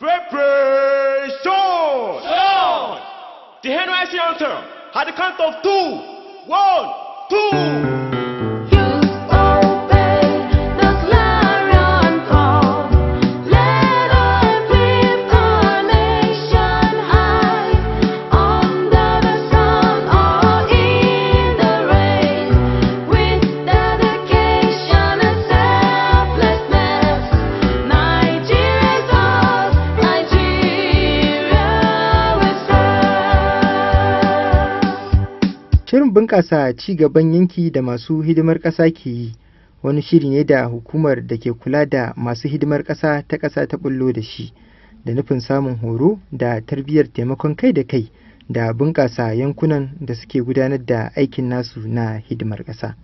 Preparation! The NYSC anthem at the count of two, one, two. Youth, obey the clarion call. Let us lift our nation high under the sun or in the rain. With dedication and selflessness, Nigeria's ours, Nigeria will serve. Shirin bunƙasa ci gaban yanki da masu hidimar ƙasa ke yi wani shiri ne da hukumar da ke kula da masu hidimar ƙasa ta ƙasa ta bullo da shi da nufin samun horo da tarbiyyar taimakon kai da kai da bunƙasa yankunan da suke gudanar da aikin nasu na hidimar ƙasa.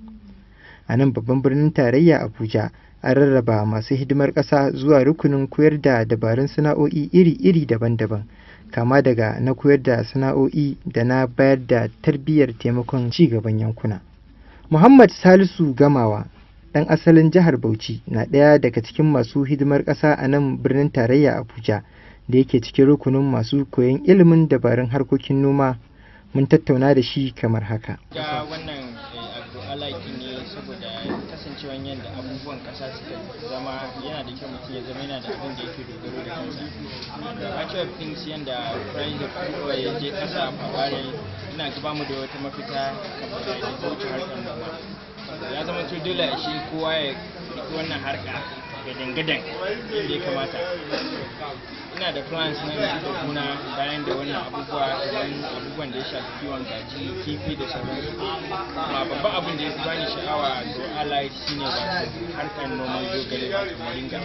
A nan babban birnin tarayya Abuja, an rarraba masu hidimar ƙasa zuwa rukunin koyar da dabarun sana'o'i iri-iri daban-daban, kama daga na koyar da sana'o'i da na bayar da tarbiyyar taimakon ci gaban yankuna. Muhammad Salisu Gamawa, ɗan asalin jihar Bauchi, na ɗaya daga cikin masu hidimar ƙasa a nan birnin tarayya Abuja da yake cikin rukunin masu koyon ilimin dabarun harkokin noma. Mun tattauna da shi kamar haka. Ga wannan agro ne saboda kasancewan yadda abubuwan kasa suka zama, yana da kyau mutum ya zama yana da abin da yake dogaro da kansa. Da virtue of things, yadda price of crude oil ya je kasa a barrel, ina ga bamu da wata mafita kamar da ya wuce harkar noma. Ya zama to dole a shi kowa ya riki wannan harka gadan-gadan yadda ya kamata. Ina da plans na buɗe gona bayan da wannan abubuwa, kamar abubuwan da ya shafi kiwon kaji, kifi da sauransu. Amma babban abin da ya fi bani sha'awa to allied shine wato harkar noman zogale, wato moringa,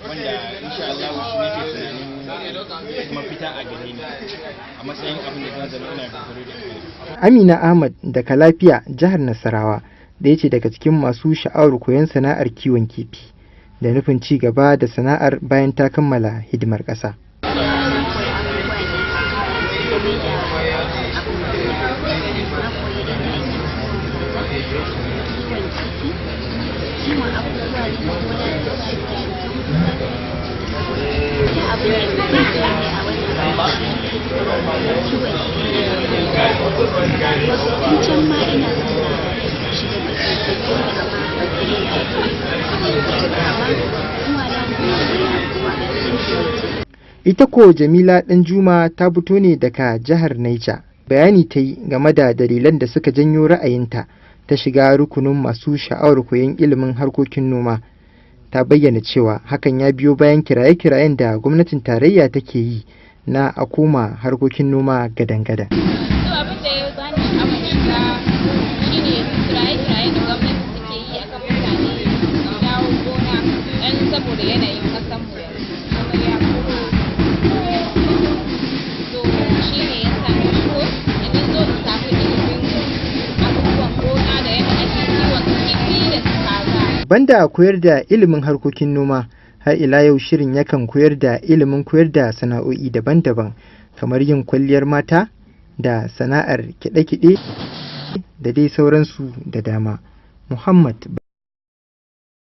wanda insha Allah shi nake tunanin mafita a gare ni a matsayin abin da zan zama ina dogaro da kai. Amina Ahmad daga Lafiya, jihar Nasarawa, ɗaya ce daga cikin masu sha'awar koyon sana'ar kiwon kifi da nufin ci gaba da sana'ar bayan ta kammala hidimar ƙasa. Ina son koyi abubuwa ne game da abin gona. Na koyi yadda ake kiwon kaza, kiwon kifi, kiwon abubuwa na gona da shuke-shuken gona da sauransu. Da abin da mutum zai yi a wannan rayuwa, kiwon kifi yana da wasu. Tun can ma ina son na shiga business ɗin kifi, amma ban iya yi, amma zuwa na nan na koyi abubuwa game da kiwon kifi. Ita ko Jamila Ɗanjuma ta fito ne daga jihar Naija. Bayani ta yi game da dalilan da suka janyo ra'ayinta ta shiga rukunin masu sha'awar koyon ilimin harkokin noma. Ta bayyana cewa hakan ya biyo bayan kiraye-kirayen da gwamnatin tarayya take yi na a koma harkokin noma gadan-gadan. To, abin da ya bani sha'awar shiga shine kiraye-kiraye da gwamnati take yi akan mutane su dawo gona dan saboda yanayin ƙasar mu yanzu komai ya koro. To, shine yasa na shigo da na zo in samu ilimin abubuwan gona da yadda ake kiwon kifi da su kaza. Banda koyar da ilimin harkokin noma, har ila yau shirin yakan koyar da ilimin koyar da sana'o'i daban-daban kamar yin kwalliyar mata da sana'ar kiɗe-kiɗe da dai sauransu da dama. Muhammad